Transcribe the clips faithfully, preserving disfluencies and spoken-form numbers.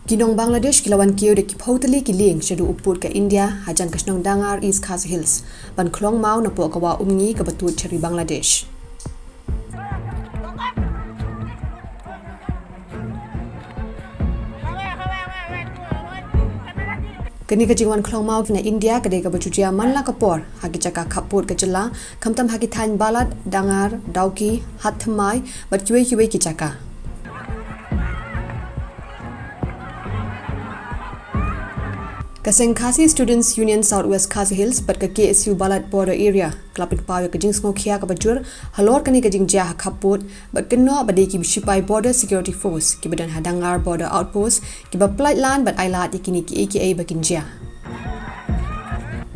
Ki nong Bangladesh ki la wan kiew da ki phew tylli ki lieng shaduh u pud ka India hajan ka shnong Dangar, East Khasi Hills, ban khlong maw napoh ka wah Umngi kaba tuid sha ri Bangladesh. Kane ka jingwan khlong maw na India ka dei kaba ju jia man la ka por ha ki jaka khappud ka jylla, khamtam ha ki thaiñ Balad, Dangar, Dawki, Hatthymmai bad kiwei kiwei ki jaka. Ka seng Khasi Students Union South West Khasi Hills bad ka K S U Balad Border Area ka la pynpaw ïa ka jingsngewkhia kaba jur halor kane ka jingjia ha khappud, bad kynnoh ba dei ki shipai Border Security Force kiba don ha Dangar Border Outpost kiba pyllait lan bad ailad ïa kine kiei kiei ba kin jia.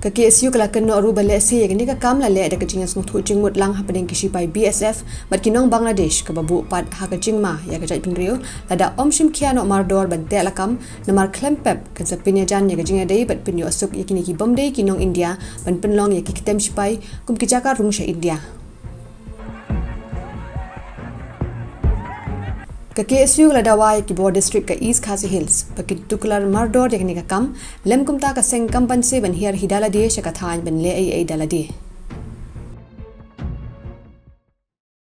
Ka K S U ka la kynnoh ruh ba lehse ïa kane ka kam la leh da ka jingïasngewthuh jingmut lang hapdeng ki shipai B S F bad ki nong Bangladesh, kaba buh pat ha ka jingma ïa ka jaitbynriew lada ym shim khia noh mardor ban teh lakam, namar khlem pep kan sa pynïajan ïa ka jingïadei bad pynïoh suk ïa kine ki bym dei ki nong India ban pynlong ïa ki ktem shipai kum ki jaka rung sha India. Ka K S U ka la dawa ïa ki bor district ka East Khasi Hills ba kin tuklar mardor ïa kane ka kam, lem kumta ka seng kam banse ban hiar hi da lade sha ka thaiñ ban leh ei ei da lade.